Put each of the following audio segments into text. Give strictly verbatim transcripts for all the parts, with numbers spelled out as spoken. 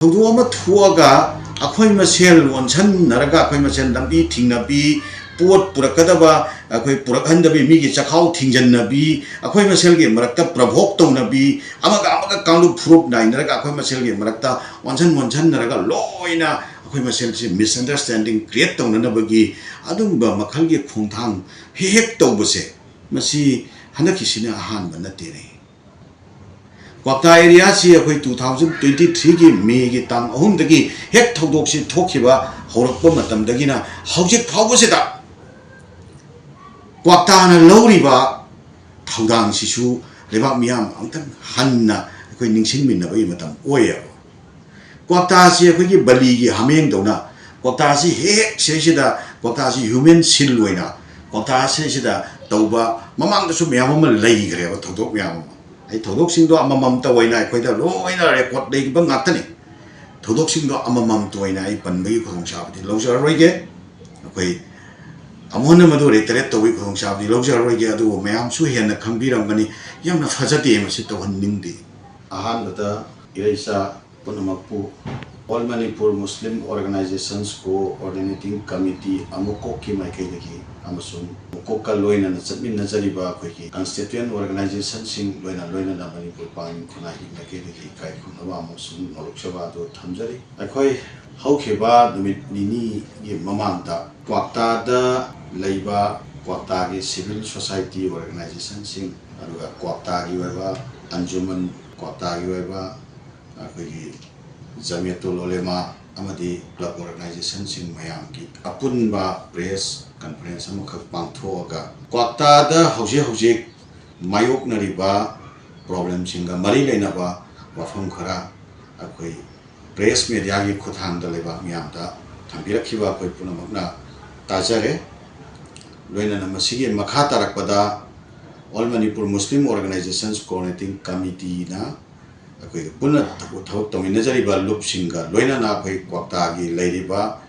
ꯊꯧꯗꯣꯛ ꯑꯃ ꯊꯣꯛꯑꯒ ꯑꯩꯈꯣꯏ ꯃꯁꯦꯜ ꯑꯣꯟꯁꯟꯅꯔꯒ, ꯑꯩꯈꯣꯏ ꯃꯁꯦꯜ ꯂꯝꯕꯤ ꯊꯤꯡꯅꯕꯤ, ꯄꯣꯠ ꯄꯨꯔꯛꯀꯗꯕ ꯑꯩꯈꯣꯏ ꯄꯨꯔꯛꯍꯟꯗꯕꯤ, ꯃꯤꯒꯤ ꯆꯈꯥꯎ ꯊꯤꯡꯖꯤꯟꯅꯕꯤ, ꯑꯩꯈꯣꯏ ꯃꯁꯦꯜꯒꯤ ꯃꯔꯛꯇ ꯄ꯭ꯔꯚꯣꯛ ꯇꯧꯅꯕꯤ, ꯑꯃꯒ ꯑꯃꯒ ꯀꯥꯡꯂꯨꯞ ꯐꯨꯔꯨꯞ ꯅꯥꯏꯅꯔꯒ ꯑꯩꯈꯣꯏ ꯃꯁꯦꯜꯒꯤ ꯃꯔꯛꯇ ꯑꯣꯟꯁꯟ ꯑꯣꯟꯁꯟꯅꯔꯒ ꯂꯣꯏꯅ ꯑꯩꯈꯣꯏ ꯃꯁꯦꯜꯁꯤ ꯃꯤꯁꯑꯟꯗꯔꯁꯇꯦꯟꯗꯤꯡ ꯀ꯭ꯔꯤꯌꯦꯠ ꯇꯧꯅꯅꯕꯒꯤ ꯑꯗꯨꯝꯕ ꯃꯈꯜꯒꯤ ꯈꯣꯡꯊꯥꯡ ꯍꯦꯛ ꯍꯦꯛ ꯇꯧꯕꯁꯦ, ꯃꯁꯤ ꯍꯟꯗꯛꯀꯤꯁꯤꯅ ꯑꯍꯥꯟꯕ ꯅꯠꯇꯦꯅꯦ꯫ ꯀ꯭ꯋꯥꯛꯇꯥ ꯑꯦꯔꯤꯌꯥꯁꯤ ꯑꯩꯈꯣꯏ two thousand twenty threeꯒꯤ Mayꯒꯤ ꯇꯥꯡ ꯑꯍꯨꯝꯗꯒꯤ ꯍꯦꯛ ꯊꯧꯗꯣꯛꯁꯤ ꯊꯣꯛꯈꯤꯕ ꯍꯧꯔꯛꯄ ꯃꯇꯝꯗꯒꯤꯅ ꯍꯧꯖꯤꯛ ꯐꯥꯎꯕꯁꯤꯗ ꯀ꯭ꯋꯥꯛꯇꯥꯅ ꯂꯧꯔꯤꯕ ꯊꯧꯗꯥꯡꯁꯤꯁꯨ ꯂꯩꯕꯥꯛ ꯃꯤꯌꯥꯝ ꯑꯃꯨꯛꯇꯪ ꯍꯟꯅ ꯑꯩꯈꯣꯏ ꯅꯤꯡꯁꯤꯡꯃꯤꯟꯅꯕꯒꯤ ꯃꯇꯝ ꯑꯣꯏꯌꯦꯕ꯫ ꯀ꯭ꯋꯥꯛꯇꯥꯁꯤ ꯑꯩꯈꯣꯏꯒꯤ ꯕꯂꯤꯒꯤ ꯍꯥꯃꯦꯡꯗꯧꯅ, ꯀ꯭ꯋꯥꯛꯇꯥꯁꯤ ꯍꯦꯛ ꯁꯤꯗꯩꯁꯤꯗ ꯀ꯭ꯋꯥꯛꯇꯥꯁꯤ ꯍ꯭ꯌꯨꯃꯦꯟ ꯁꯤꯜ ꯑꯣꯏꯅ ꯀ꯭ꯋꯥꯛꯇꯥ ꯁꯤꯗꯩꯁꯤꯗ ꯇꯧꯕ ꯃꯃꯥꯡꯗꯁꯨ ꯃꯌꯥꯝ ꯑꯃ ꯂꯩꯈ꯭ꯔꯦꯕ, ꯊꯧꯗꯣꯛ ꯃꯌꯥꯝ ꯑꯃ꯫ ꯑꯩ ꯊꯧꯗꯣꯛꯁꯤꯡꯗꯣ ꯑꯃꯃꯝꯇ ꯑꯣꯏꯅ ꯑꯩꯈꯣꯏꯗ ꯂꯣꯏꯅ ꯔꯦꯀꯣꯔꯠ ꯂꯩꯕ ꯉꯥꯛꯇꯅꯤ꯫ ꯊꯧꯗꯣꯛꯁꯤꯡꯗꯣ ꯑꯃꯃꯝꯇ ꯑꯣꯏꯅ ꯑꯩ ꯄꯟꯕꯒꯤ ꯈꯨꯗꯣꯡꯆꯥꯕꯗꯤ ꯂꯧꯖꯔꯔꯣꯏꯒꯦ꯫ ꯑꯩꯈꯣꯏ ꯑꯃꯨꯛ ꯍꯟꯅ ꯃꯗꯨ ꯔꯤꯇꯔꯦꯠ ꯇꯧꯕꯒꯤ ꯈꯨꯗꯣꯡꯆꯥꯕꯗꯤ ꯂꯧꯖꯔꯔꯣꯏꯒꯦ, ꯑꯗꯨꯕꯨ ꯃꯌꯥꯝꯁꯨ ꯍꯦꯟꯅ ꯈꯪꯕꯤꯔꯝꯒꯅꯤ꯫ ꯌꯥꯝꯅ ꯐꯖꯗꯦ, ꯃꯁꯤ ꯇꯧꯍꯟꯅꯤꯡꯗꯦ꯫ ꯑꯍꯥꯟꯕꯗ ꯏꯔꯩꯆꯥ ꯄꯨꯝꯅꯃꯛꯄꯨ All Manipur Muslim Organizations Coordinating Committee ꯑꯃꯨꯀꯣꯛꯀꯤ ꯃꯥꯏꯀꯩꯗꯒꯤ ꯑꯃꯁꯨꯡ ꯑꯃꯨꯀꯣꯛꯀ ꯂꯣꯏꯅꯅ ꯆꯠꯃꯤꯟꯅꯖꯔꯤꯕ ꯑꯩꯈꯣꯏꯒꯤ constituent organizationꯁꯤꯡ, ꯂꯣꯏꯅ ꯂꯣꯏꯅꯅ ꯃꯅꯤꯄꯨꯔ ꯄꯥꯡꯒꯟ ꯈꯨꯟꯅꯥꯏꯒꯤ ꯃꯥꯏꯀꯩꯗꯒꯤ ꯏꯀꯥꯏ ꯈꯨꯝꯅꯕ ꯑꯃꯁꯨꯡ ꯅꯣꯂꯨꯛꯆꯕ ꯑꯗꯨ ꯊꯝꯖꯔꯤ꯫ ꯑꯩꯈꯣꯏ ꯍꯧꯈꯤꯕ ꯅꯨꯃꯤꯠ ꯅꯤꯅꯤꯒꯤ ꯃꯃꯥꯡꯗ ꯀ꯭ꯋꯥꯛꯇꯥꯗ ꯂꯩꯕ ꯀ꯭ꯋꯥꯛꯇꯥꯒꯤ civil society organizationꯁꯤꯡ, ꯑꯗꯨꯒ ꯀ꯭ꯋꯥꯛꯇꯥꯒꯤ ꯑꯣꯏꯕ ꯑꯟꯖꯨꯃꯟ, ꯀ꯭ꯋꯥꯛꯇꯥꯒꯤ ꯑꯣꯏꯕ ꯑꯩꯈꯣꯏꯒꯤ ꯖꯃꯤꯌꯥꯇꯨꯜ ꯎꯂꯦꯃꯥ ꯑꯃꯗꯤ club organizationꯁꯤꯡ ꯃꯌꯥꯝꯒꯤ ꯑꯄꯨꯟꯕ press conference ꯑꯃꯈꯛ ꯄꯥꯡꯊꯣꯛꯑꯒ, ꯀ꯭ꯋꯥꯛꯇꯥꯗ ꯍꯧꯖꯤꯛ ꯍꯧꯖꯤꯛ ꯃꯥꯌꯣꯛꯅꯔꯤꯕ problemꯁꯤꯡꯒ ꯃꯔꯤ ꯂꯩꯅꯕ ꯋꯥꯐꯝ ꯈꯔ ꯑꯩꯈꯣꯏ press mediaꯒꯤ ꯈꯨꯠꯊꯥꯡꯗ ꯂꯩꯕꯥꯛ ꯃꯤꯌꯥꯝꯗ ꯊꯝꯕꯤꯔꯛꯈꯤꯕ ꯑꯩꯈꯣꯏ ꯄꯨꯝꯅꯃꯛꯅ ꯇꯥꯖꯔꯦ꯫ ꯂꯣꯏꯅꯅ ꯃꯁꯤꯒꯤ ꯃꯈꯥ ꯇꯥꯔꯛꯄꯗ All Manipur Muslim Organizations Coordinating Committeeꯅ ꯑꯩꯈꯣꯏꯒꯤ ꯄꯨꯟꯅ ꯊꯕꯛ ꯊꯕꯛ ꯇꯧꯃꯤꯟꯅꯖꯔꯤꯕ ꯂꯨꯞꯁꯤꯡꯒ ꯂꯣꯏꯅꯅ ꯑꯩꯈꯣꯏ ꯀ꯭ꯋꯥꯛꯇꯥꯒꯤ ꯂꯩꯔꯤꯕ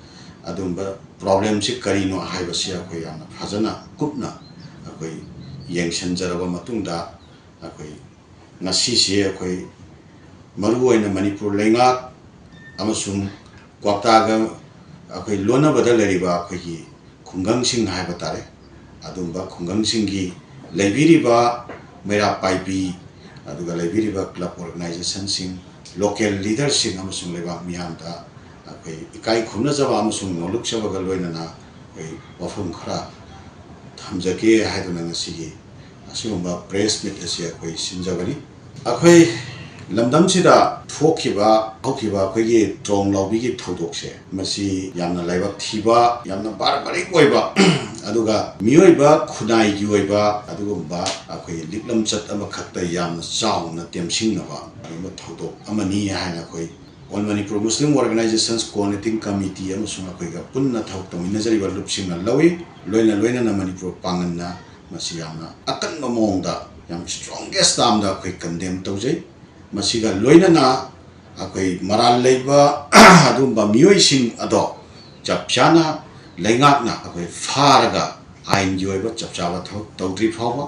ꯑꯗꯨꯝꯕ problemꯁꯤ ꯀꯔꯤꯅꯣ ꯍꯥꯏꯕꯁꯤ ꯑꯩꯈꯣꯏ ꯌꯥꯝꯅ ꯐꯖꯅ ꯀꯨꯞꯅ ꯑꯩꯈꯣꯏ ꯌꯦꯡꯁꯤꯟꯖꯔꯕ ꯃꯇꯨꯡꯗ, ꯑꯩꯈꯣꯏ ꯉꯁꯤꯁꯦ ꯑꯩꯈꯣꯏ ꯃꯔꯨꯑꯣꯏꯅ ꯃꯅꯤꯄꯨꯔ ꯂꯩꯉꯥꯛ ꯑꯃꯁꯨꯡ ꯀ꯭ꯋꯥꯛꯇꯥꯒ ꯑꯩꯈꯣꯏ ꯂꯣꯟꯅꯕꯗ ꯂꯩꯔꯤꯕ ꯑꯩꯈꯣꯏꯒꯤ ꯈꯨꯡꯒꯪꯁꯤꯡ ꯍꯥꯏꯕ ꯇꯥꯔꯦ, ꯑꯗꯨꯝꯕ ꯈꯨꯡꯒꯪꯁꯤꯡꯒꯤ ꯂꯩꯕꯤꯔꯤꯕ ꯃꯩꯔꯥ ꯄꯥꯏꯕꯤ, ꯑꯗꯨꯒ ꯂꯩꯕꯤꯔꯤꯕ club organizationꯁꯤꯡ, local leaderꯁꯤꯡ ꯑꯃꯁꯨꯡ ꯂꯩꯕꯥꯛ ꯃꯤꯌꯥꯝꯗ ꯑꯩꯈꯣꯏ ꯏꯀꯥꯏ ꯈꯨꯝꯅꯖꯕ ꯑꯃꯁꯨꯡ ꯅꯣꯂꯨꯛꯆꯕꯒ ꯂꯣꯏꯅꯅ ꯑꯩꯈꯣꯏ ꯋꯥꯐꯝ ꯈꯔ ꯊꯝꯖꯒꯦ ꯍꯥꯏꯗꯨꯅ ꯉꯁꯤꯒꯤ ꯑꯁꯤꯒꯨꯝꯕ press meet ꯑꯁꯤ ꯑꯩꯈꯣꯏ ꯁꯤꯟꯖꯕꯅꯤ꯫ ꯑꯩꯈꯣꯏ ꯂꯝꯗꯝꯁꯤꯗ ꯊꯣꯛꯈꯤꯕ, ꯍꯧꯈꯤꯕ ꯑꯩꯈꯣꯏꯒꯤ ꯇ꯭ꯔꯣꯡ ꯂꯥꯎꯕꯤꯒꯤ ꯊꯧꯗꯣꯛꯁꯦ, ꯃꯁꯤ ꯌꯥꯝꯅ ꯂꯥꯏꯕꯛ ꯊꯤꯕ, ꯌꯥꯝꯅ barbaric ꯑꯣꯏꯕ, ꯑꯗꯨꯒ ꯃꯤꯑꯣꯏꯕ ꯈꯨꯟꯅꯥꯏꯒꯤ ꯑꯣꯏꯕ ꯑꯗꯨꯒꯨꯝꯕ ꯑꯩꯈꯣꯏꯒꯤ ꯂꯤꯛꯂꯝꯆꯠ ꯑꯃꯈꯛꯇ ꯌꯥꯝꯅ ꯆꯥꯎꯅ ꯇꯦꯝꯁꯤꯡꯅꯕ ꯑꯗꯨꯒꯨꯝꯕ ꯊꯧꯗꯣꯛ ꯑꯃꯅꯤ ꯍꯥꯏꯅ ꯑꯩꯈꯣꯏ All Manipur Muslim Organizations Coordinating Committee ꯑꯃꯁꯨꯡ ꯑꯩꯈꯣꯏꯒ ꯄꯨꯟꯅ ꯊꯕꯛ ꯇꯧꯃꯤꯟꯅꯖꯔꯤꯕ ꯂꯨꯞꯁꯤꯡꯅ ꯂꯧꯏ꯫ ꯂꯣꯏꯅ ꯂꯣꯏꯅꯅ ꯃꯅꯤꯄꯨꯔ ꯄꯥꯡꯒꯜꯅ ꯃꯁꯤ ꯌꯥꯝꯅ ꯑꯀꯟꯕ ꯃꯑꯣꯡꯗ, ꯌꯥꯝ strongest termꯗ ꯑꯩꯈꯣꯏ condemn ꯇꯧꯖꯩ꯫ ꯃꯁꯤꯒ ꯂꯣꯏꯅꯅ ꯑꯩꯈꯣꯏ ꯃꯔꯥꯜ ꯂꯩꯕ ꯑꯗꯨꯒꯨꯝꯕ ꯃꯤꯑꯣꯏꯁꯤꯡ ꯑꯗꯣ ꯆꯞ ꯆꯥꯅ ꯂꯩꯉꯥꯛꯅ ꯑꯩꯈꯣꯏ ꯐꯥꯔꯒ ꯑꯥꯏꯟꯒꯤ ꯑꯣꯏꯕ ꯆꯞ ꯆꯥꯕ ꯊꯕꯛ ꯇꯧꯗ꯭ꯔꯤ ꯐꯥꯎꯕ,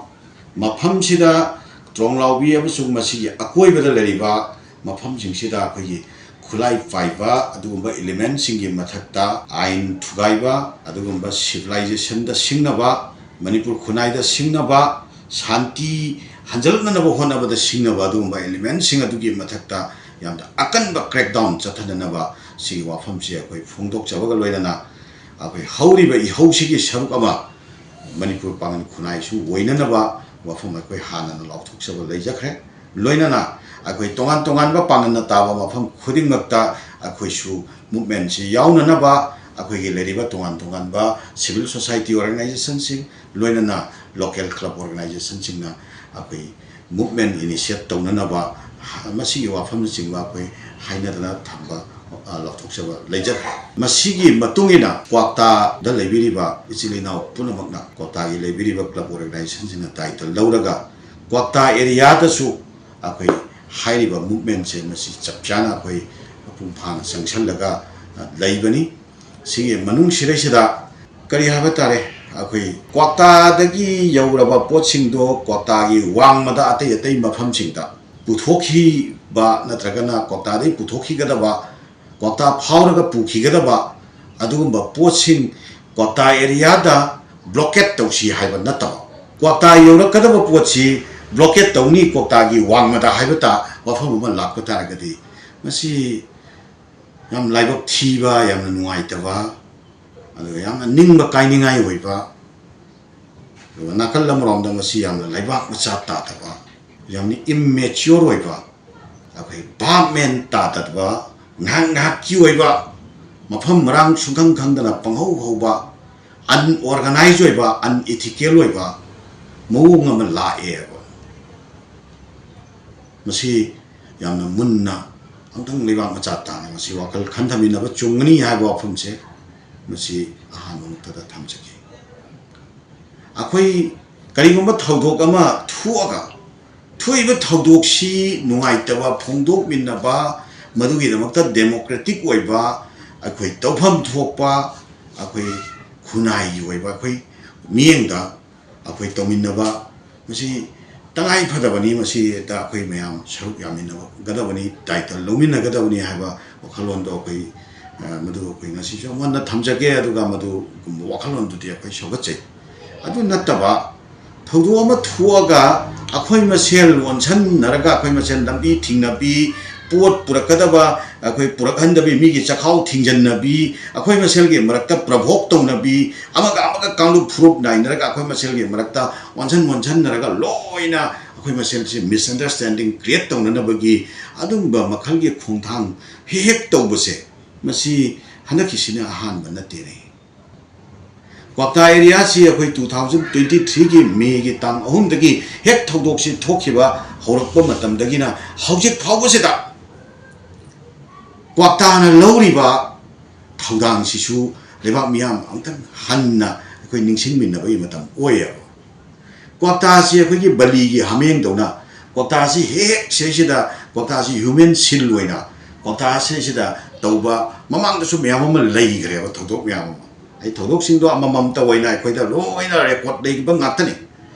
ꯃꯐꯝꯁꯤꯗ, ꯇ꯭ꯔꯣꯡꯂꯥꯎꯕꯤ ꯑꯃꯁꯨꯡ ꯃꯁꯤꯒꯤ ꯑꯀꯣꯏꯕꯗ ꯂꯩꯔꯤꯕ ꯃꯐꯝꯁꯤꯡꯁꯤꯗ ꯑꯩꯈꯣꯏꯒꯤ ꯈꯨꯠꯂꯥꯏ ꯄꯥꯏꯕ ꯑꯗꯨꯒꯨꯝꯕ elementꯁꯤꯡꯒꯤ ꯃꯊꯛꯇ ꯑꯥꯏꯟ ꯊꯨꯒꯥꯏꯕ, ꯑꯗꯨꯒꯨꯝꯕ civilizationꯗ ꯁꯤꯡꯅꯕ, ꯃꯅꯤꯄꯨꯔ ꯈꯨꯟꯅꯥꯏꯗ ꯁꯤꯡꯅꯕ, ꯁꯥꯟꯇꯤ ꯍꯟꯖꯤꯜꯂꯛꯅꯅꯕ ꯍꯣꯠꯅꯕꯗ ꯁꯤꯡꯅꯕ ꯑꯗꯨꯒꯨꯝꯕ elementꯁꯤꯡ ꯑꯗꯨꯒꯤ ꯃꯊꯛꯇ ꯌꯥꯝꯅ ꯑꯀꯟꯕ crackdown ꯆꯠꯊꯅꯅꯕ ꯁꯤꯒꯤ ꯋꯥꯐꯝꯁꯤ ꯑꯩꯈꯣꯏ ꯐꯣꯡꯗꯣꯛꯆꯕꯒ ꯂꯣꯏꯅꯅ, ꯑꯩꯈꯣꯏ ꯍꯧꯔꯤꯕ ꯏꯍꯧꯁꯤꯒꯤ ꯁꯔꯨꯛ ꯑꯃ ꯃꯅꯤꯄꯨꯔ ꯄꯥꯡꯒꯜ ꯈꯨꯟꯅꯥꯏꯁꯨ ꯑꯣꯏꯅꯅꯕ ꯋꯥꯐꯝ ꯑꯩꯈꯣꯏ ꯍꯥꯟꯅꯅ ꯂꯥꯎꯊꯣꯛꯆꯕ ꯂꯩꯖꯈ꯭ꯔꯦ꯫ ꯂꯣꯏꯅꯅ ꯑꯩꯈꯣꯏ ꯇꯣꯉꯥꯟ ꯇꯣꯉꯥꯟꯕ ꯄꯥꯡꯒꯜꯅ ꯇꯥꯕ ꯃꯐꯝ ꯈꯨꯗꯤꯡꯃꯛꯇ ꯑꯩꯈꯣꯏꯁꯨ movementꯁꯤ ꯌꯥꯎꯅꯅꯕ, ꯑꯩꯈꯣꯏꯒꯤ ꯂꯩꯔꯤꯕ ꯇꯣꯉꯥꯟ ꯇꯣꯉꯥꯟꯕ civil society organizationꯁꯤꯡ, ꯂꯣꯏꯅꯅ local club organizationꯁꯤꯡꯅ ꯑꯩꯈꯣꯏ movement initiate ꯇꯧꯅꯅꯕ, ꯃꯁꯤꯒꯤ ꯋꯥꯐꯝꯅꯆꯤꯡꯕ ꯑꯩꯈꯣꯏ ꯍꯥꯏꯅꯗꯅ ꯊꯝꯕ, ꯑ, ꯂꯥꯎꯊꯣꯛꯆꯕ ꯂꯩꯖꯈ꯭ꯔꯦ꯫ ꯃꯁꯤꯒꯤ ꯃꯇꯨꯡ ꯏꯟꯅ ꯀ꯭ꯋꯥꯛꯇꯥꯗ ꯂꯩꯕꯤꯔꯤꯕ ꯏꯆꯤꯜ ꯏꯅꯥꯎ ꯄꯨꯝꯅꯃꯛꯅ, ꯀ꯭ꯋꯥꯛꯇꯥꯒꯤ ꯂꯩꯕꯤꯔꯤꯕ club organizationꯁꯤꯡꯅ title ꯂꯧꯔꯒ, ꯀ꯭ꯋꯥꯛꯇꯥ areaꯗꯁꯨ ꯑꯩꯈꯣꯏ ꯍꯥꯏꯔꯤꯕ movementꯁꯦ ꯃꯁꯤ ꯆꯞ ꯆꯥꯅ ꯑꯩꯈꯣꯏ ꯃꯄꯨꯡ ꯐꯥꯅ ꯆꯪꯁꯜꯂꯒ, ꯑ, ꯂꯩꯕꯅꯤ꯫ ꯁꯤꯒꯤ ꯃꯅꯨꯡꯁꯤꯗꯩꯁꯤꯗ ꯀꯔꯤ ꯍꯥꯏꯕ ꯇꯥꯔꯦ, ꯑꯩꯈꯣꯏ ꯀ꯭ꯋꯥꯛꯇꯥꯗꯒꯤ ꯌꯧꯔꯕ ꯄꯣꯠꯁꯤꯡꯗꯣ ꯀ꯭ꯋꯥꯛꯇꯥꯒꯤ ꯋꯥꯡꯃꯗ ꯑꯇꯩ ꯑꯇꯩ ꯃꯐꯝꯁꯤꯡꯗ ꯄꯨꯊꯣꯛꯈꯤꯕ ꯅꯠꯇ꯭ꯔꯒꯅ ꯀ꯭ꯋꯥꯛꯇꯥꯗꯒꯤ ꯄꯨꯊꯣꯛꯈꯤꯒꯗꯕ ꯀ꯭ꯋꯥꯛꯇꯥ ꯐꯥꯎꯔꯒ ꯄꯨꯈꯤꯒꯗꯕ ꯑꯗꯨꯒꯨꯝꯕ ꯄꯣꯠꯁꯤꯡ ꯀ꯭ꯋꯥꯛꯇꯥ ꯑꯦꯔꯤꯌꯥꯗ ꯕ꯭ꯂꯣꯀꯦꯠ ꯇꯧꯁꯤ ꯍꯥꯏꯕ ꯅꯠꯇꯕ, ꯀ꯭ꯋꯥꯛꯇꯥ ꯌꯧꯔꯛꯀꯗꯕ ꯄꯣꯠꯁꯤ ꯕ꯭ꯂꯣꯀꯦꯠ ꯇꯧꯅꯤ ꯀ꯭ꯋꯥꯛꯇꯥꯒꯤ ꯋꯥꯡꯃꯗ ꯍꯥꯏꯕ ꯇ ꯋꯥꯐꯝ ꯑꯃ ꯂꯥꯛꯄ ꯇꯥꯔꯒꯗꯤ, ꯃꯁꯤ ꯌꯥꯝ ꯂꯥꯏꯕꯛ ꯊꯤꯕ, ꯌꯥꯝꯅ ꯅꯨꯡꯉꯥꯏꯇꯕ, ꯑꯗꯨꯒ ꯌꯥꯝꯅ ꯅꯤꯡꯕ ꯀꯥꯏꯅꯤꯡꯉꯥꯏ ꯑꯣꯏꯕ, ꯑꯗꯨꯒ ꯅꯥꯀꯜ ꯑꯃꯔꯣꯝꯗ ꯃꯁꯤ ꯌꯥꯝꯅ ꯂꯩꯕꯥꯛ ꯃꯆꯥ ꯇꯥꯗꯕ, ꯌꯥꯝꯅ ꯏꯝꯃꯦꯆꯤꯌꯣꯔ ꯑꯣꯏꯕ, ꯑꯩꯈꯣꯏ ꯚꯥꯞ ꯃꯦꯟ ꯇꯥꯗꯕ, ꯉꯥꯏꯍꯥꯛ ꯉꯥꯏꯍꯥꯛꯀꯤ ꯑꯣꯏꯕ, ꯃꯐꯝ ꯃꯔꯥꯡ ꯁꯨꯡꯈꯪ ꯈꯪꯗꯅ ꯄꯪꯍꯧ ꯍꯧꯕ, ꯑꯟꯑꯣꯔꯒꯅꯥꯏꯖ ꯑꯣꯏꯕ, ꯑꯟꯏꯊꯤꯀꯦꯜ ꯑꯣꯏꯕ ꯃꯑꯣꯡ ꯑꯃ ꯂꯥꯛꯑꯦꯕ꯫ ꯃꯁꯤ ꯌꯥꯝꯅ ꯃꯨꯟꯅ ꯑꯃꯨꯛꯇꯪ ꯂꯩꯕꯥꯛ ꯃꯆꯥ ꯇꯥꯅ ꯃꯁꯤ ꯋꯥꯈꯜ ꯈꯟꯊꯃꯤꯟꯅꯕ ꯆꯨꯝꯒꯅꯤ ꯍꯥꯏꯕ ꯋꯥꯐꯝꯁꯦ ꯃꯁꯤ ꯑꯍꯥꯟꯕ ꯃꯛꯇꯗ ꯊꯝꯖꯒꯦ꯫ ꯑꯩꯈꯣꯏ ꯀꯔꯤꯒꯨꯝꯕ ꯊꯧꯗꯣꯛ ꯑꯃ ꯊꯣꯛꯑꯒ, ꯊꯣꯛꯏꯕ ꯊꯧꯗꯣꯛꯁꯤ ꯅꯨꯡꯉꯥꯏꯇꯕ ꯐꯣꯡꯗꯣꯛꯃꯤꯟꯅꯕ, ꯃꯗꯨꯒꯤꯗꯃꯛꯇ ꯗꯦꯃꯣꯀ꯭ꯔꯦꯇꯤꯛ ꯑꯣꯏꯕ, ꯑꯩꯈꯣꯏ ꯇꯧꯐꯝ ꯊꯣꯛꯄ, ꯑꯩꯈꯣꯏ ꯈꯨꯟꯅꯥꯏꯒꯤ ꯑꯣꯏꯕ ꯑꯩꯈꯣꯏ ꯃꯤꯠꯌꯦꯡꯗ ꯑꯩꯈꯣꯏ ꯇꯧꯃꯤꯟꯅꯕ, ꯃꯁꯤ ꯇꯉꯥꯏ ꯐꯗꯕꯅꯤ꯫ ꯃꯁꯤꯗ ꯑꯩꯈꯣꯏ ꯃꯌꯥꯝ ꯁꯔꯨꯛ ꯌꯥꯃꯤꯟꯅꯒꯗꯕꯅꯤ, ꯇꯥꯏꯇꯜ ꯂꯧꯃꯤꯟꯅꯒꯗꯕꯅꯤ ꯍꯥꯏꯕ ꯋꯥꯈꯜꯂꯣꯟꯗꯣ ꯑꯩꯈꯣꯏ, ꯑ, ꯃꯗꯨ ꯑꯩꯈꯣꯏ ꯉꯁꯤꯁꯨ ꯑꯃꯨꯛ ꯍꯟꯅ ꯊꯝꯖꯒꯦ꯫ ꯑꯗꯨꯒ ꯃꯗꯨꯒꯨꯝꯕ ꯋꯥꯈꯜꯂꯣꯟꯗꯨꯗꯤ ꯑꯩꯈꯣꯏ ꯁꯧꯒꯠꯆꯩ꯫ ꯑꯗꯨ ꯅꯠꯇꯕ ꯊꯧꯗꯣꯛ ꯑꯃ ꯊꯣꯛꯑꯒ ꯑꯩꯈꯣꯏ ꯃꯁꯦꯜ ꯑꯣꯟꯁꯟꯅꯔꯒ, ꯑꯩꯈꯣꯏ ꯃꯁꯦꯜ ꯂꯝꯕꯤ ꯊꯤꯡꯅꯕꯤ, ꯄꯣꯠ ꯄꯨꯔꯛꯀꯗꯕ ꯑꯩꯈꯣꯏ ꯄꯨꯔꯛꯍꯟꯗꯕꯤ, ꯃꯤꯒꯤ ꯆꯈꯥꯎ ꯊꯤꯡꯖꯟꯅꯕꯤ, ꯑꯩꯈꯣꯏ ꯃꯁꯦꯜꯒꯤ ꯃꯔꯛꯇ ꯄ꯭ꯔꯚꯣꯛ ꯇꯧꯅꯕꯤ, ꯑꯃꯒ ꯑꯃꯒ ꯀꯥꯡꯂꯨꯞ ꯐꯨꯔꯨꯞ ꯅꯥꯏꯅꯔꯒ ꯑꯩꯈꯣꯏ ꯃꯁꯦꯜꯒꯤ ꯃꯔꯛꯇ ꯑꯣꯟꯁꯟ ꯑꯣꯟꯁꯟꯅꯔꯒ ꯂꯣꯏꯅ ꯑꯩꯈꯣꯏ ꯃꯁꯦꯜꯁꯤ ꯃꯤꯁꯑꯟꯗꯔꯁ꯭ꯇꯦꯟꯗꯤꯡ ꯀ꯭ꯔꯤꯌꯦꯠ ꯇꯧꯅꯅꯕꯒꯤ ꯑꯗꯨꯒꯨꯝꯕ ꯃꯈꯜꯒꯤ ꯈꯣꯡꯊꯥꯡ ꯍꯦꯛ ꯍꯦꯛ ꯇꯧꯕꯁꯦ, ꯃꯁꯤ ꯍꯟꯗꯛꯀꯤꯁꯤꯅ ꯑꯍꯥꯟꯕ ꯅꯠꯇꯦꯅꯦ꯫ ꯀ꯭ꯋꯥꯛꯇꯥ ꯑꯦꯔꯤꯌꯥꯁꯤ ꯑꯩꯈꯣꯏ two thousand twenty threeꯒꯤ ꯃꯦꯒꯤ ꯇꯥꯡ ꯑꯍꯨꯝꯗꯒꯤ ꯍꯦꯛ ꯊꯧꯗꯣꯛꯁꯤ ꯊꯣꯛꯈꯤꯕ ꯍꯧꯔꯛꯄ ꯃꯇꯝꯗꯒꯤꯅ ꯍꯧꯖꯤꯛ ꯐꯥꯎꯕꯁꯤꯗ ꯀ꯭ꯋꯥꯛꯇꯥꯅ ꯂꯧꯔꯤꯕ ꯊꯧꯗꯥꯡꯁꯤꯁꯨ ꯂꯩꯕꯥꯛ ꯃꯤꯌꯥꯝ ꯑꯃꯨꯛꯇꯪ ꯍꯟꯅ ꯑꯩꯈꯣꯏ ꯅꯤꯡꯁꯤꯡꯃꯤꯟꯅꯕꯒꯤ ꯃꯇꯝ ꯑꯣꯏꯌꯦꯕ꯫ ꯀ꯭ꯋꯥꯛꯇꯥꯁꯤ ꯑꯩꯈꯣꯏꯒꯤ ꯕꯂꯤꯒꯤ ꯍꯥꯃꯦꯡꯗꯧꯅ, ꯀ꯭ꯋꯥꯛꯇꯥꯁꯤ ꯍꯦꯛ ꯁꯤꯁꯤꯗ, ꯀ꯭ꯋꯥꯛꯇꯥꯁꯤ ꯍ꯭ꯌꯨꯃꯦꯟ ꯁꯤꯜ ꯑꯣꯏꯅ ꯀ꯭ꯋꯥꯛꯇꯥ ꯁꯤꯁꯤꯗ ꯇꯧꯕ ꯃꯃꯥꯡꯗꯁꯨ ꯃꯌꯥꯝ ꯑꯃ ꯂꯩꯈ꯭ꯔꯦꯕ, ꯊꯧꯗꯣꯛ ꯃꯌꯥꯝ ꯑꯃ꯫ ꯑꯩ ꯊꯧꯗꯣꯛꯁꯤꯡꯗꯣ ꯑꯃꯃꯝꯇ ꯑꯣꯏꯅ ꯑꯩꯈꯣꯏꯗ ꯂꯣꯏꯅ ꯔꯦꯀꯣꯔꯠ ꯂꯩꯕ ꯉꯥꯛꯇꯅꯤ꯫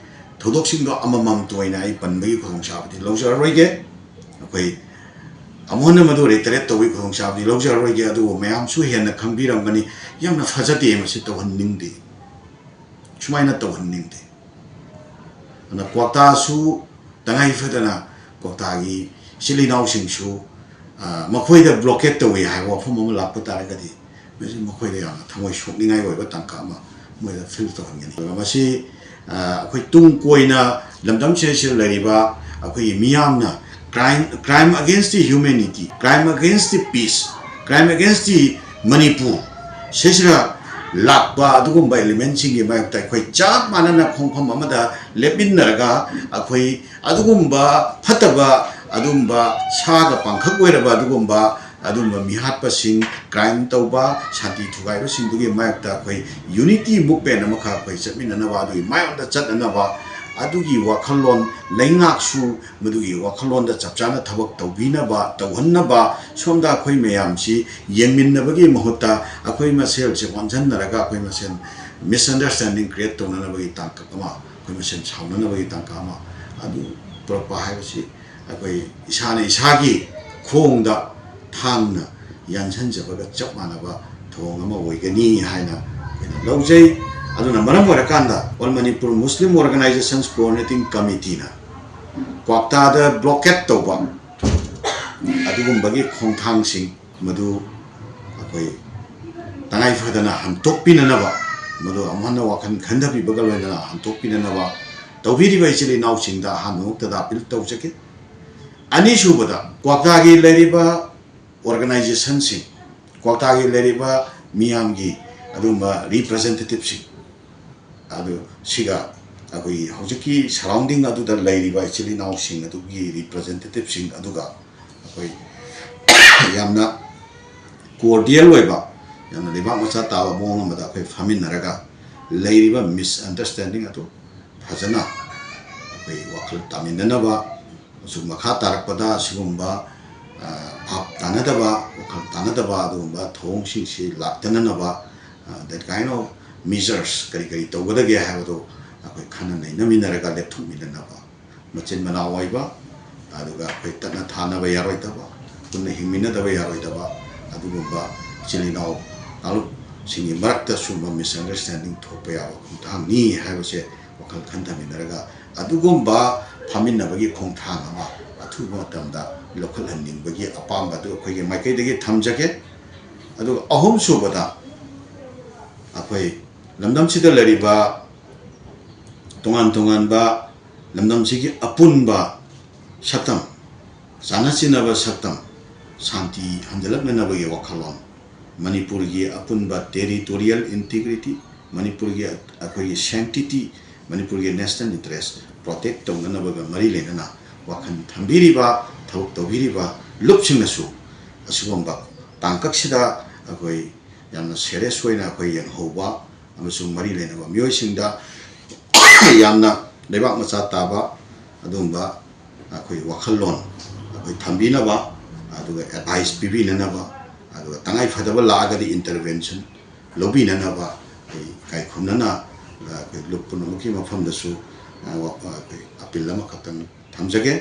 ꯊꯧꯗꯣꯛꯁꯤꯡꯗꯣ ꯑꯃꯃꯝꯇ ꯑꯣꯏꯅ ꯑꯩ ꯄꯟꯕꯒꯤ ꯈꯨꯗꯣꯡꯆꯥꯕꯗꯤ ꯂꯧꯖꯔꯔꯣꯏꯒꯦ꯫ ꯑꯩꯈꯣꯏ ꯑꯃꯨꯛ ꯍꯟꯅ ꯃꯗꯨ ꯔꯤꯇꯔꯦꯠ ꯇꯧꯕꯒꯤ ꯈꯨꯗꯣꯡꯆꯥꯕꯗꯤ ꯂꯧꯖꯔꯔꯣꯏꯒꯦ, ꯑꯗꯨꯕꯨ ꯃꯌꯥꯝꯁꯨ ꯍꯦꯟꯅ ꯈꯪꯕꯤꯔꯝꯒꯅꯤ꯫ ꯌꯥꯝꯅ ꯐꯖꯗꯦ, ꯃꯁꯤ ꯇꯧꯍꯟꯅꯤꯡꯗꯦ, ꯁꯨꯃꯥꯏꯅ ꯇꯧꯍꯟꯅꯤꯡꯗꯦ꯫ ꯑꯗꯨꯅ ꯀ꯭ꯋꯥꯛꯇꯥꯁꯨ ꯇꯉꯥꯏ ꯐꯗꯅ ꯀ꯭ꯋꯥꯛꯇꯥꯒꯤ ꯏꯆꯤꯜ ꯏꯅꯥꯎꯁꯤꯡꯁꯨ, ꯑ, ꯃꯈꯣꯏꯗ ꯕ꯭ꯂꯣꯀꯦꯠ ꯇꯧꯏ ꯍꯥꯏꯕ ꯋꯥꯐꯝ ꯑꯃ ꯂꯥꯛꯄ ꯇꯥꯔꯒꯗꯤ, ꯃꯁꯤ ꯃꯈꯣꯏꯗ ꯌꯥꯝꯅ ꯊꯃꯣꯏ ꯁꯣꯛꯅꯤꯡꯉꯥꯏ ꯑꯣꯏꯕ ꯇꯥꯡꯀꯛ ꯑꯃ ꯃꯣꯏꯗ ꯐꯤꯜ ꯇꯧꯍꯟꯒꯅꯤ꯫ ꯑꯗꯨꯒ ꯃꯁꯤ, ꯑ, ꯑꯩꯈꯣꯏ ꯇꯨꯡ ꯀꯣꯏꯅ ꯂꯝꯗꯝꯁꯤꯗ ꯂꯩꯔꯤꯕ ꯑꯩꯈꯣꯏꯒꯤ ꯃꯤꯌꯥꯝꯅ crime, crime against the humanity, crime against the peace, crime against the Manipur ꯁꯤꯁꯤꯗ ꯂꯥꯛꯄ ꯑꯗꯨꯒꯨꯝꯕ ꯑꯦꯂꯤꯃꯦꯟꯁꯤꯡꯒꯤ ꯃꯥꯌꯣꯛꯇ ꯑꯩꯈꯣꯏ ꯆꯞ ꯃꯥꯟꯅꯅ ꯈꯣꯡꯐꯝ ꯑꯃꯗ ꯂꯦꯞꯃꯤꯟꯅꯔꯒ ꯑꯩꯈꯣꯏ ꯑꯗꯨꯒꯨꯝꯕ ꯐꯠꯇꯕ, ꯑꯗꯨꯒꯨꯝꯕ ꯁꯥꯒ ꯄꯥꯡꯈꯛ ꯑꯣꯏꯔꯕ ꯑꯗꯨꯒꯨꯝꯕ, ꯑꯗꯨꯒꯨꯝꯕ ꯃꯤꯍꯥꯠꯄꯁꯤꯡ, ꯀ꯭ꯔꯥꯏꯝ ꯇꯧꯕ, ꯁꯥꯟꯇꯤ ꯊꯨꯒꯥꯏꯕꯁꯤꯡꯗꯨꯒꯤ ꯃꯥꯌꯣꯛꯇ ꯑꯩꯈꯣꯏ ꯌꯨꯅꯤꯇꯤ ꯃꯨꯞꯃꯦꯟ ꯑꯃꯈꯛ ꯑꯩꯈꯣꯏ ꯆꯠꯃꯤꯟꯅꯅꯕ, ꯑꯗꯨꯒꯤ ꯃꯥꯌꯣꯛꯇ ꯆꯠꯅꯅꯕ, ꯑꯗꯨꯒꯤ ꯋꯥꯈꯜꯂꯣꯟ, ꯂꯩꯉꯥꯛꯁꯨ ꯃꯗꯨꯒꯤ ꯋꯥꯈꯜꯂꯣꯟꯗ ꯆꯞ ꯆꯥꯅ ꯊꯕꯛ ꯇꯧꯕꯤꯅꯕ, ꯇꯧꯍꯟꯅꯕ, ꯁꯣꯝꯗ ꯑꯩꯈꯣꯏ ꯃꯌꯥꯝꯁꯤ ꯌꯦꯡꯃꯤꯟꯅꯕꯒꯤ ꯃꯍꯨꯠꯇ ꯑꯩꯈꯣꯏ ꯃꯁꯦꯜꯁꯦ ꯑꯣꯟꯁꯤꯟꯅꯔꯒ ꯑꯩꯈꯣꯏ ꯃꯁꯦꯜ ꯃꯤꯁꯑꯟꯗꯔꯁꯇꯦꯟꯗꯤꯡ ꯀ꯭ꯔꯤꯌꯦꯠ ꯇꯧꯅꯅꯕꯒꯤ ꯇꯥꯡꯀꯛ ꯑꯃ, ꯑꯩꯈꯣꯏ ꯃꯁꯦꯜ ꯁꯥꯎꯅꯅꯕꯒꯤ ꯇꯥꯡꯀꯛ ꯑꯃ ꯑꯗꯨ ꯄꯨꯔꯛꯄ ꯍꯥꯏꯕꯁꯤ ꯑꯩꯈꯣꯏ ꯏꯁꯥꯅ ꯏꯁꯥꯒꯤ ꯈꯣꯡꯗ ꯊꯥꯡꯅ ꯌꯥꯟꯁꯤꯟꯖꯕꯒ ꯆꯞ ꯃꯥꯟꯅꯕ ꯊꯧꯑꯣꯡ ꯑꯃ ꯑꯣꯏꯒꯅꯤ ꯍꯥꯏꯅ ꯑꯩꯈꯣꯏꯅ ꯂꯧꯖꯩ꯫ ꯑꯗꯨꯅ ꯃꯔꯝ ꯑꯣꯏꯔꯀꯥꯟꯗ All Manipur Muslim Organizations Coordinating Committeeꯅ ꯀ꯭ꯋꯥꯛꯇꯥꯗ ꯕ꯭ꯂꯣꯀꯦꯠ ꯇꯧꯕ ꯑꯗꯨꯒꯨꯝꯕꯒꯤ ꯈꯣꯡꯊꯥꯡꯁꯤꯡ ꯃꯗꯨ ꯑꯩꯈꯣꯏ ꯇꯉꯥꯏ ꯐꯗꯅ ꯍꯟꯗꯣꯛꯄꯤꯅꯅꯕ, ꯃꯗꯨ ꯑꯃꯨꯛ ꯍꯟꯅ ꯋꯥꯈꯜ ꯈꯟꯊꯕꯤꯕꯒ ꯂꯣꯏꯅꯅ ꯍꯟꯗꯣꯛꯄꯤꯅꯅꯕ ꯇꯧꯕꯤꯔꯤꯕ ꯏꯆꯤꯜ ꯏꯅꯥꯎꯁꯤꯡꯗ ꯑꯍꯥꯟꯕꯃꯛꯇꯗ ꯑꯄꯤꯜ ꯇꯧꯖꯒꯦ꯫ ꯑꯅꯤꯁꯨꯕꯗ, ꯀ꯭ꯋꯥꯛꯇꯥꯒꯤ ꯂꯩꯔꯤꯕ ꯑꯣꯔꯒꯅꯥꯏꯖꯦꯁꯟꯁꯤꯡ, ꯀ꯭ꯋꯥꯛꯇꯥꯒꯤ ꯂꯩꯔꯤꯕ ꯃꯤꯌꯥꯝꯒꯤ ꯑꯗꯨꯒꯨꯝꯕ ꯔꯤꯄ꯭ꯔꯖꯦꯟꯇꯦꯇꯤꯞꯁꯤꯡ ꯑꯗꯨ ꯁꯤꯒ ꯑꯩꯈꯣꯏꯒꯤ ꯍꯧꯖꯤꯛꯀꯤ ꯁꯔꯥꯎꯟꯗꯤꯡ ꯑꯗꯨꯗ ꯂꯩꯔꯤꯕ ꯏꯆꯤꯜ ꯏꯅꯥꯎꯁꯤꯡ ꯑꯗꯨꯒꯤ ꯔꯤꯄ꯭ꯔꯖꯦꯟꯇꯦꯇꯤꯞꯁꯤꯡ ꯑꯗꯨꯒ ꯑꯩꯈꯣꯏ ꯌꯥꯝꯅ ꯀꯣꯔꯗꯤꯌꯦꯜ ꯑꯣꯏꯕ, ꯌꯥꯝꯅ ꯂꯩꯕꯥꯛ ꯃꯆꯥ ꯇꯥꯕ ꯃꯑꯣꯡ ꯑꯃꯗ ꯑꯩꯈꯣꯏ ꯐꯝꯃꯤꯟꯅꯔꯒ ꯂꯩꯔꯤꯕ ꯃꯤꯁꯑꯟꯗꯔꯁꯇꯦꯟꯗꯤꯡ ꯑꯗꯨ ꯐꯖꯅ ꯑꯩꯈꯣꯏ ꯋꯥꯈꯜ ꯇꯥꯃꯤꯟꯅꯅꯕ, ꯑꯃꯁꯨꯡ ꯃꯈꯥ ꯇꯥꯔꯛꯄꯗ ꯑꯁꯤꯒꯨꯝꯕ, ꯑ, ꯚꯥꯞ ꯇꯥꯅꯗꯕ, ꯋꯥꯈꯜ ꯇꯥꯅꯗꯕ ꯑꯗꯨꯒꯨꯝꯕ ꯊꯧꯑꯣꯡꯁꯤꯡꯁꯤ ꯂꯥꯛꯇꯅꯅꯕ, ꯑ, that kind of measures ꯀꯔꯤ ꯀꯔꯤ ꯇꯧꯒꯗꯒꯦ ꯍꯥꯏꯕꯗꯨ ꯑꯩꯈꯣꯏ ꯈꯟꯅ ꯅꯩꯅꯃꯤꯟꯅꯔꯒ ꯂꯦꯞꯊꯣꯛꯃꯤꯟꯅꯅꯕ, ꯃꯆꯤꯟ ꯃꯅꯥꯎ ꯑꯣꯏꯕ, ꯑꯗꯨꯒ ꯑꯩꯈꯣꯏ ꯇꯠꯅ ꯊꯥꯅꯕ ꯌꯥꯔꯣꯏꯗꯕ, ꯄꯨꯟꯅ ꯍꯤꯡꯃꯤꯟꯅꯗꯕ ꯌꯥꯔꯣꯏꯗꯕ ꯑꯗꯨꯒꯨꯝꯕ ꯏꯆꯤꯜ ꯏꯅꯥꯎ ꯀꯥꯡꯂꯨꯞꯁꯤꯡꯒꯤ ꯃꯔꯛꯇ ꯁꯨꯝꯕ misunderstanding ꯊꯣꯛꯄ ꯌꯥꯕ ꯈꯣꯡꯊꯥꯡꯅꯤ ꯍꯥꯏꯕꯁꯦ ꯋꯥꯈꯜ ꯈꯟꯊꯃꯤꯟꯅꯔꯒ ꯑꯗꯨꯒꯨꯝꯕ ꯐꯥꯃꯤꯟꯅꯕꯒꯤ ꯈꯣꯡꯊꯥꯡ ꯑꯃ ꯑꯊꯨꯕ ꯃꯇꯝꯗ ꯂꯧꯈꯠꯍꯟꯅꯤꯡꯕꯒꯤ ꯑꯄꯥꯝꯕ ꯑꯗꯨ ꯑꯩꯈꯣꯏꯒꯤ ꯃꯥꯏꯀꯩꯗꯒꯤ ꯊꯝꯖꯒꯦ꯫ ꯑꯗꯨꯒ ꯑꯍꯨꯝꯁꯨꯕꯗ, ꯑꯩꯈꯣꯏ ꯂꯝꯗꯝꯁꯤꯗ ꯂꯩꯔꯤꯕ ꯇꯣꯉꯥꯟ ꯇꯣꯉꯥꯟꯕ ꯂꯝꯗꯝꯁꯤꯒꯤ ꯑꯄꯨꯟꯕ ꯁꯛꯇꯝ, ꯆꯥꯟꯅ ꯆꯤꯟꯅꯕ ꯁꯛꯇꯝ, ꯁꯥꯟꯇꯤ ꯍꯟꯖꯤꯜꯂꯛꯅꯅꯕꯒꯤ ꯋꯥꯈꯜꯂꯣꯟ, ꯃꯅꯤꯄꯨꯔꯒꯤ ꯑꯄꯨꯟꯕ territorial integrity, ꯃꯅꯤꯄꯨꯔꯒꯤ ꯑꯩꯈꯣꯏꯒꯤ sanctity, ꯃꯅꯤꯄꯨꯔꯒꯤ national interest protect ꯇꯧꯅꯅꯕꯒ ꯃꯔꯤ ꯂꯩꯅꯅ ꯋꯥꯈꯜ ꯊꯝꯕꯤꯔꯤꯕ, ꯊꯕꯛ ꯇꯧꯕꯤꯔꯤꯕ ꯂꯨꯞꯁꯤꯡꯅꯁꯨ ꯑꯁꯤꯒꯨꯝꯕ ꯇꯥꯡꯀꯛꯁꯤꯗ ꯑꯩꯈꯣꯏ ꯌꯥꯝꯅ serious ꯑꯣꯏꯅ ꯑꯩꯈꯣꯏ ꯌꯦꯡꯍꯧꯕ ꯑꯃꯁꯨꯡ ꯃꯔꯤ ꯂꯩꯅꯕ ꯃꯤꯑꯣꯏꯁꯤꯡꯗ ꯌꯥꯝꯅ ꯂꯩꯕꯥꯛ ꯃꯆꯥ ꯇꯥꯕ ꯑꯗꯨꯒꯨꯝꯕ ꯑꯩꯈꯣꯏ ꯋꯥꯈꯜꯂꯣꯟ ꯑꯩꯈꯣꯏ ꯊꯝꯕꯤꯅꯕ, ꯑꯗꯨꯒ advice ꯄꯤꯕꯤꯅꯅꯕ, ꯑꯗꯨꯒ ꯇꯉꯥꯏ ꯐꯗꯕ ꯂꯥꯛꯑꯒꯗꯤ intervention ꯂꯧꯕꯤꯅꯅꯕ ꯑꯩ ꯏꯀꯥꯏ ꯈꯨꯝꯅꯅ ꯑꯩꯈꯣꯏ ꯂꯨꯞ ꯄꯨꯝꯅꯃꯛꯀꯤ ꯃꯐꯝꯗꯁꯨ, ꯑ, ꯋꯥ-, ꯑꯩꯈꯣꯏ appeal ꯑꯃꯈꯛꯇꯪ ꯊꯝꯖꯒꯦ꯫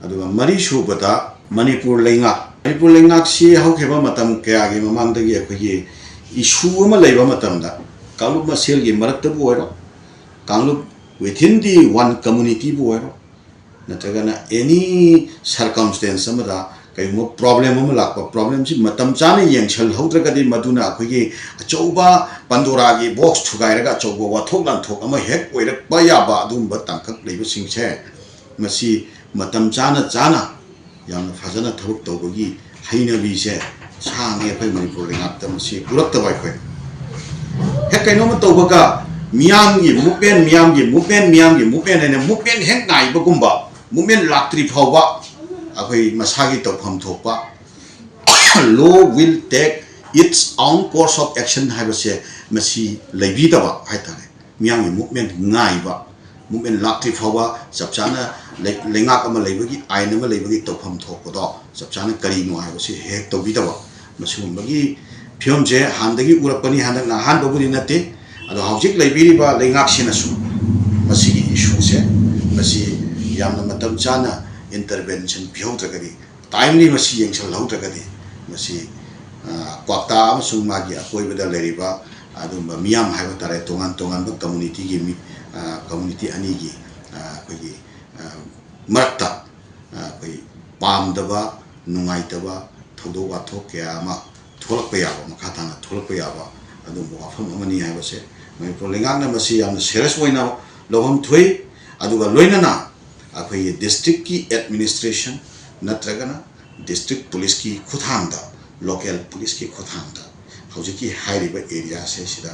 ꯑꯗꯨꯒ ꯃꯔꯤ ꯁꯨꯕꯗ ꯃꯅꯤꯄꯨꯔ ꯂꯩꯉꯥꯛ, ꯃꯅꯤꯄꯨꯔ ꯂꯩꯉꯥꯛꯁꯤ ꯍꯧꯈꯤꯕ ꯃꯇꯝ ꯀꯌꯥꯒꯤ ꯃꯃꯥꯡꯗꯒꯤ ꯑꯩꯈꯣꯏꯒꯤ issue ꯑꯃ ꯂꯩꯕ ꯃꯇꯝꯗ ꯀꯥꯡꯂꯨꯞ ꯃꯁꯦꯜꯒꯤ ꯃꯔꯛꯇꯕꯨ ꯑꯣꯏꯔꯣ, ꯀꯥꯡꯂꯨꯞ within the one communityꯕꯨ ꯑꯣꯏꯔꯣ, ꯅꯠꯇ꯭ꯔꯒꯅ any circumstance ꯑꯃꯗ ꯀꯔꯤꯒꯨꯝꯕ problem ꯑꯃ ꯂꯥꯛꯄ, problemꯁꯤ ꯃꯇꯝ ꯆꯥꯅ ꯌꯦꯡꯁꯤꯜꯍꯧꯗ꯭ꯔꯒꯗꯤ ꯃꯗꯨꯅ ꯑꯩꯈꯣꯏꯒꯤ ꯑꯆꯧꯕ ꯄꯟꯗꯣꯔꯥꯒꯤ box ꯊꯨꯒꯥꯏꯔꯒ ꯑꯆꯧꯕ ꯋꯥꯊꯣꯛ ꯂꯥꯟꯊꯣꯛ ꯑꯃ ꯍꯦꯛ ꯑꯣꯏꯔꯛꯄ ꯌꯥꯕ ꯑꯗꯨꯒꯨꯝꯕ ꯇꯥꯡꯀꯛ ꯂꯩꯕꯁꯤꯡꯁꯦ, ꯃꯁꯤ ꯃꯇꯝ ꯆꯥꯅ ꯆꯥꯅ ꯌꯥꯝꯅ ꯐꯖꯅ ꯊꯕꯛ ꯇꯧꯕꯒꯤ ꯍꯩꯅꯕꯤꯁꯦ ꯁꯥꯡꯉꯦ ꯑꯩꯈꯣꯏ ꯃꯅꯤꯄꯨꯔ ꯂꯩꯉꯥꯛꯇ꯫ ꯃꯁꯤ ꯎꯔꯛꯇꯕ ꯑꯩꯈꯣꯏ ꯍꯦꯛ ꯀꯩꯅꯣꯝꯃ ꯇꯧꯕꯒ ꯃꯤꯌꯥꯝꯒꯤ movement, ꯃꯤꯌꯥꯝꯒꯤ movement, ꯃꯤꯌꯥꯝꯒꯤ movement ꯍꯥꯏꯅ movement ꯍꯦꯛ ꯉꯥꯏꯕꯒꯨꯝꯕ, movement ꯂꯥꯛꯇ꯭ꯔꯤ ꯐꯥꯎꯕ ꯑꯩꯈꯣꯏ ꯃꯁꯥꯒꯤ ꯇꯧꯐꯝ ꯊꯣꯛꯄ law will take its own course of action ꯍꯥꯏꯕꯁꯦ ꯃꯁꯤ ꯂꯩꯕꯤꯗꯕ ꯍꯥꯏꯇꯥꯔꯦ꯫ ꯃꯤꯌꯥꯝꯒꯤ movement ꯉꯥꯏꯕ, movement ꯂꯥꯛꯇ꯭ꯔꯤ ꯐꯥꯎꯕ ꯆꯞ ꯆꯥꯅ ꯂꯩ-, ꯂꯩꯉꯥꯛ ꯑꯃ ꯂꯩꯕꯒꯤ, ꯑꯥꯏꯟ ꯑꯃ ꯂꯩꯕꯒꯤ ꯇꯧꯐꯝ ꯊꯣꯛꯄꯗꯣ ꯆꯞ ꯆꯥꯅ ꯀꯔꯤꯅꯣ ꯍꯥꯏꯕꯁꯤ ꯍꯦꯛ ꯇꯧꯕꯤꯗꯕ, ꯃꯁꯤꯒꯨꯝꯕꯒꯤ ꯐꯤꯕꯝꯁꯦ ꯍꯥꯟꯅꯗꯒꯤ ꯎꯔꯛꯄꯅꯤ, ꯍꯟꯗꯛꯅ ꯑꯍꯥꯟꯕꯕꯨꯗꯤ ꯅꯠꯇꯦ꯫ ꯑꯗꯣ ꯍꯧꯖꯤꯛ ꯂꯩꯕꯤꯔꯤꯕ ꯂꯩꯉꯥꯛꯁꯤꯅꯁꯨ ꯃꯁꯤꯒꯤ issueꯁꯦ, ꯃꯁꯤ ꯌꯥꯝꯅ ꯃꯇꯝ ꯆꯥꯅ intervention ꯄꯤꯍꯧꯗ꯭ꯔꯒꯗꯤ timely ꯃꯁꯤ ꯌꯦꯡꯁꯤꯜꯍꯧꯗ꯭ꯔꯒꯗꯤ ꯃꯁꯤ, ꯑ, ꯀ꯭ꯋꯥꯛꯇꯥ ꯑꯃꯁꯨꯡ ꯃꯥꯒꯤ ꯑꯀꯣꯏꯕꯗ ꯂꯩꯔꯤꯕ ꯑꯗꯨꯒꯨꯝꯕ ꯃꯤꯌꯥꯝ ꯍꯥꯏꯕ ꯇꯥꯔꯦ, ꯇꯣꯉꯥꯟ ꯇꯣꯉꯥꯟꯕ communityꯒꯤ ꯃꯤ, ꯑ, community ꯑꯅꯤꯒꯤ, ꯑ, ꯑꯩꯈꯣꯏꯒꯤ, ꯑ, ꯃꯔꯛꯇ, ꯑ, ꯑꯩꯈꯣꯏ ꯄꯥꯝꯗꯕ, ꯅꯨꯡꯉꯥꯏꯇꯕ ꯊꯧꯗꯣꯛ ꯋꯥꯊꯣꯛ ꯀꯌꯥ ꯑꯃ ꯊꯣꯛꯂꯛꯄ ꯌꯥꯕ, ꯃꯈꯥ ꯇꯥꯅ ꯊꯣꯛꯂꯛꯄ ꯌꯥꯕ ꯑꯗꯨꯒꯨꯝꯕ ꯋꯥꯐꯝ ꯑꯃꯅꯤ ꯍꯥꯏꯕꯁꯦ ꯃꯅꯤꯄꯨꯔ ꯂꯩꯉꯥꯛꯅ ꯃꯁꯤ ꯌꯥꯝꯅ serious ꯑꯣꯏꯅ ꯂꯧꯐꯝ ꯊꯣꯛꯏ꯫ ꯑꯗꯨꯒ ꯂꯣꯏꯅꯅ ꯑꯩꯈꯣꯏꯒꯤ districtꯀꯤ administration ꯅꯠꯇ꯭ꯔꯒꯅ district policeꯀꯤ ꯈꯨꯠꯊꯥꯡꯗ, local policeꯀꯤ ꯈꯨꯠꯊꯥꯡꯗ ꯍꯧꯖꯤꯛꯀꯤ ꯍꯥꯏꯔꯤꯕ areaꯁꯦ ꯁꯤꯗ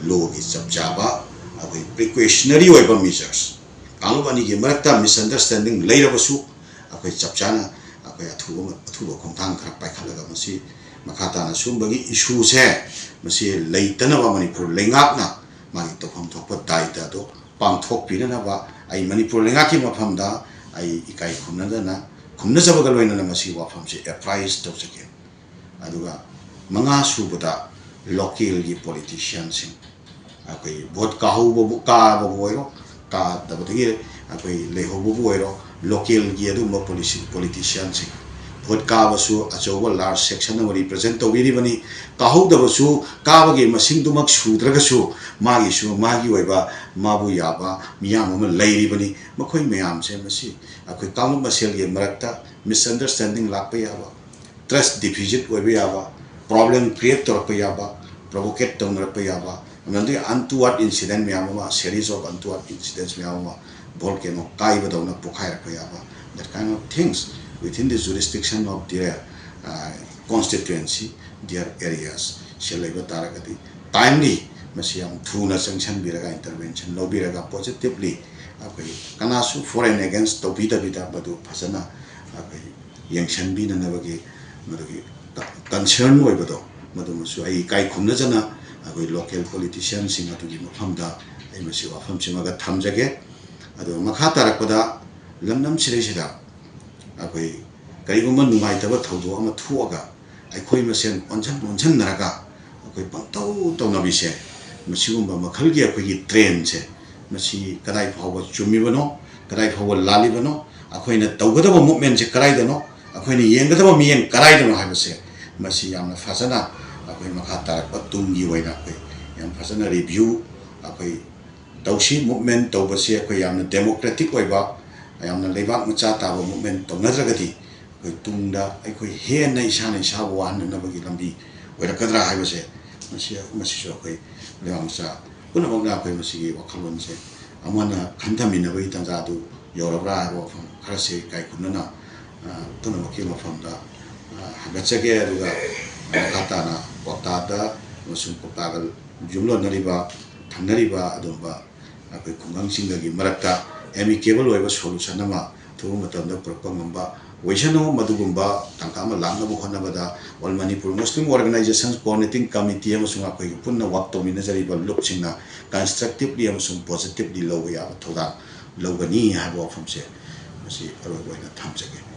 lawꯒꯤ ꯆꯞ ꯆꯥꯕ ꯑꯩꯈꯣꯏ precautionary ꯑꯣꯏꯕ measures, ꯀꯥꯡꯂꯨꯞ ꯑꯅꯤꯒꯤ ꯃꯔꯛꯇ misunderstanding ꯂꯩꯔꯕꯁꯨ ꯑꯩꯈꯣꯏ ꯆꯞ ꯆꯥꯅ ꯑꯩꯈꯣꯏ ꯑꯊꯨꯕ, ꯑꯊꯨꯕ ꯈꯣꯡꯊꯥꯡ ꯈꯔ ꯄꯥꯏꯈꯠꯂꯒ ꯃꯁꯤ ꯃꯈꯥ ꯇꯥꯅ ꯁꯤꯒꯨꯝꯕꯒꯤ issueꯁꯦ ꯃꯁꯤ ꯂꯩꯇꯅꯕ ꯃꯅꯤꯄꯨꯔ ꯂꯩꯉꯥꯛꯅ ꯃꯥꯒꯤ ꯇꯧꯐꯝ ꯊꯣꯛꯄ ꯗꯥꯏꯇ ꯑꯗꯨ ꯄꯥꯡꯊꯣꯛꯄꯤꯅꯅꯕ ꯑꯩ ꯃꯅꯤꯄꯨꯔ ꯂꯩꯉꯥꯛꯀꯤ ꯃꯐꯝꯗ ꯑꯩ ꯏꯀꯥꯏ ꯈꯨꯝꯅꯗꯅ, ꯈꯨꯝꯅꯖꯕꯒ ꯂꯣꯏꯅꯅ ꯃꯁꯤ ꯋꯥꯐꯝꯁꯤ apprise ꯇꯧꯖꯒꯦ꯫ ꯑꯗꯨꯒ ꯃꯉꯥ ꯁꯨꯕꯗ localꯒꯤ politicianꯁꯤꯡ, ꯑꯩꯈꯣꯏ vote ꯀꯥꯍꯧꯕꯕꯨ, ꯀꯥꯕꯕꯨ ꯑꯣꯏꯔꯣ, ꯀꯥꯗꯕꯗꯒꯤ ꯑꯩꯈꯣꯏ ꯂꯩꯍꯧꯕꯕꯨ ꯑꯣꯏꯔꯣ, localꯒꯤ ꯑꯗꯨꯒꯨꯝꯕ policy, politicianꯁꯤꯡ, vote ꯀꯥꯕꯁꯨ ꯑꯆꯧꯕ large section ꯑꯃ represent ꯇꯧꯕꯤꯔꯤꯕꯅꯤ꯫ ꯀꯥꯍꯧꯗꯕꯁꯨ ꯀꯥꯕꯒꯤ ꯃꯁꯤꯡꯗꯨꯃꯛ ꯁꯨꯗ꯭ꯔꯒꯁꯨ ꯃꯥꯒꯤꯁꯨ ꯃꯥꯒꯤ ꯑꯣꯏꯕ ꯃꯥꯕꯨ ꯌꯥꯕ ꯃꯤꯌꯥꯝ ꯑꯃ ꯂꯩꯔꯤꯕꯅꯤ꯫ ꯃꯈꯣꯏ ꯃꯌꯥꯝꯁꯦ ꯃꯁꯤ ꯑꯩꯈꯣꯏ ꯀꯥꯡꯂꯨꯞ ꯃꯁꯦꯜꯒꯤ ꯃꯔꯛꯇ misunderstanding ꯂꯥꯛꯄ ꯌꯥꯕ, trust deficit ꯑꯣꯏꯕ ꯌꯥꯕ, problem create ꯇꯧꯔꯛꯄ ꯌꯥꯕ, provocate ꯇꯧꯅꯔꯛꯄ ꯌꯥꯕ, ꯑꯃꯗꯤ untoward incident ꯃꯌꯥꯝ ꯑꯃ, series of untoward incidents ꯃꯌꯥꯝ ꯑꯃ, volcano ꯀꯥꯏꯕꯗꯧꯅ ꯄꯣꯈꯥꯏꯔꯛꯄ ꯌꯥꯕ, that kind of things within the jurisdiction of their, uh, constituency, their areas ꯁꯤ ꯂꯩꯕ ꯇꯥꯔꯒꯗꯤ timely ꯃꯁꯤ ꯌꯥꯝ ꯊꯨꯅ ꯆꯪꯁꯤꯟꯕꯤꯔꯒ, intervention ꯂꯧꯕꯤꯔꯒ, positively ꯑꯩꯈꯣꯏ ꯀꯅꯥꯁꯨ for and against ꯇꯧꯕꯤꯗꯕꯤꯗ ꯃꯗꯨ ꯐꯖꯅ ꯑꯩꯈꯣꯏ ꯌꯦꯡꯁꯤꯟꯕꯤꯅꯅꯕꯒꯤ ꯃꯗꯨꯒꯤ concern ꯑꯣꯏꯕꯗꯣ, ꯃꯗꯨꯃꯁꯨ ꯑꯩ ꯏꯀꯥꯏ ꯈꯨꯝꯅꯖꯅ ꯑꯩꯈꯣꯏ local politicianꯁꯤꯡ ꯑꯗꯨꯒꯤ ꯃꯐꯝꯗ ꯑꯩ ꯃꯁꯤ ꯋꯥꯐꯝꯁꯤꯃꯒ ꯊꯝꯖꯒꯦ꯫ ꯑꯗꯨꯒ ꯃꯈꯥ ꯇꯥꯔꯛꯄꯗ ꯂꯝꯗꯝ ꯁꯤꯗꯩꯁꯤꯗ ꯑꯩꯈꯣꯏ ꯀꯔꯤꯒꯨꯝꯕ ꯅꯨꯡꯉꯥꯏꯇꯕ ꯊꯧꯗꯣꯛ ꯑꯃ ꯊꯣꯛꯑꯒ ꯑꯩꯈꯣꯏ ꯃꯁꯦꯟ ꯑꯣꯟꯁꯟ ꯑꯣꯟꯁꯟꯅꯔꯒ ꯑꯩꯈꯣꯏ ꯄꯪꯇꯧ ꯇꯧꯅꯕꯤꯁꯦ, ꯃꯁꯤꯒꯨꯝꯕ ꯃꯈꯜꯒꯤ ꯑꯩꯈꯣꯏꯒꯤ trendꯁꯦ, ꯃꯁꯤ ꯀꯗꯥꯏ ꯐꯥꯎꯕ ꯆꯨꯝꯃꯤꯕꯅꯣ, ꯀꯗꯥꯏ ꯐꯥꯎꯕ ꯂꯥꯜꯂꯤꯕꯅꯣ, ꯑꯩꯈꯣꯏꯅ ꯇꯧꯒꯗꯕ movementꯁꯦ ꯀꯗꯥꯏꯗꯅꯣ, ꯑꯩꯈꯣꯏꯅ ꯌꯦꯡꯒꯗꯕ ꯃꯤꯠꯌꯦꯡ ꯀꯗꯥꯏꯗꯅꯣ ꯍꯥꯏꯕꯁꯦ, ꯃꯁꯤ ꯌꯥꯝꯅ ꯐꯖꯅ ꯑꯩꯈꯣꯏ ꯃꯈꯥ ꯇꯥꯔꯛꯄ ꯇꯨꯡꯒꯤ ꯑꯣꯏꯅ ꯑꯩꯈꯣꯏ ꯌꯥꯝ ꯐꯖꯅ review ꯑꯩꯈꯣꯏ ꯇꯧꯁꯤ꯫ Movement ꯇꯧꯕꯁꯤ ꯑꯩꯈꯣꯏ ꯌꯥꯝꯅ democratic ꯑꯣꯏꯕ, ꯌꯥꯝꯅ ꯂꯩꯕꯥꯛ ꯃꯆꯥ ꯇꯥꯕ movement ꯇꯧꯅꯗ꯭ꯔꯒꯗꯤ ꯑꯩꯈꯣꯏ ꯇꯨꯡꯗ ꯑꯩꯈꯣꯏ ꯍꯦꯟꯅ ꯏꯁꯥꯅ ꯏꯁꯥꯕꯨ ꯋꯥꯍꯟꯅꯅꯕꯒꯤ ꯂꯝꯕꯤ ꯑꯣꯏꯔꯛꯀꯗ꯭ꯔꯥ ꯍꯥꯏꯕꯁꯦ, ꯃꯁꯤ, ꯃꯁꯤꯁꯨ ꯑꯩꯈꯣꯏ ꯂꯩꯕꯥꯛ ꯃꯆꯥ ꯄꯨꯝꯅꯃꯛꯅ ꯑꯩꯈꯣꯏ ꯃꯁꯤꯒꯤ ꯋꯥꯈꯜꯂꯣꯟꯁꯦ ꯑꯃꯅ ꯈꯟꯊꯃꯤꯟꯅꯕꯒꯤ ꯇꯥꯟꯖꯥ ꯑꯗꯨ ꯌꯧꯔꯕ꯭ꯔꯥ ꯍꯥꯏꯕ ꯋꯥꯐꯝ ꯈꯔꯁꯦ ꯏꯀꯥꯏ ꯈꯨꯝꯅꯅ, ꯑ, ꯄꯨꯝꯅꯃꯛꯀꯤ ꯃꯐꯝꯗ, ꯑ, ꯍꯥꯏꯒꯠꯆꯒꯦ꯫ ꯑꯗꯨꯒ ꯃꯈꯥ ꯇꯥꯅ ꯀ꯭ꯋꯥꯛꯇꯥꯗ ꯑꯃꯁꯨꯡ ꯀ꯭ꯋꯥꯛꯇꯥꯒ ꯌꯨꯝꯂꯣꯟꯅꯔꯤꯕ, ꯊꯪꯅꯔꯤꯕ ꯑꯗꯨꯒꯨꯝꯕ ꯑꯩꯈꯣꯏ ꯈꯨꯡꯒꯪꯁꯤꯡꯒꯒꯤ ꯃꯔꯛꯇ amicable ꯑꯣꯏꯕ solution ꯑꯃ ꯑꯊꯨꯕ ꯃꯇꯝꯗ ꯄꯨꯔꯛꯄ ꯉꯝꯕ ꯑꯣꯏꯁꯅꯨ꯫ ꯃꯗꯨꯒꯨꯝꯕ ꯇꯥꯟꯀꯛ ꯑꯃ ꯂꯥꯛꯅꯕ ꯍꯣꯠꯅꯕꯗ All Manipur Muslim Organizations Coordinating Committee ꯑꯃꯁꯨꯡ ꯑꯩꯈꯣꯏꯒꯤ ꯄꯨꯟꯅ work ꯇꯧꯃꯤꯟꯅꯖꯔꯤꯕ ꯂꯨꯞꯁꯤꯡꯅ constructively ꯑꯃꯁꯨꯡ positively ꯂꯧꯕ ꯌꯥꯕ ꯊꯧꯗꯥꯡ ꯂꯧꯒꯅꯤ ꯍꯥꯏꯕ ꯋꯥꯐꯝꯁꯦ ꯃꯁꯤ ꯑꯔꯣꯏꯕ ꯑꯣꯏꯅ ꯊꯝꯖꯒꯦ꯫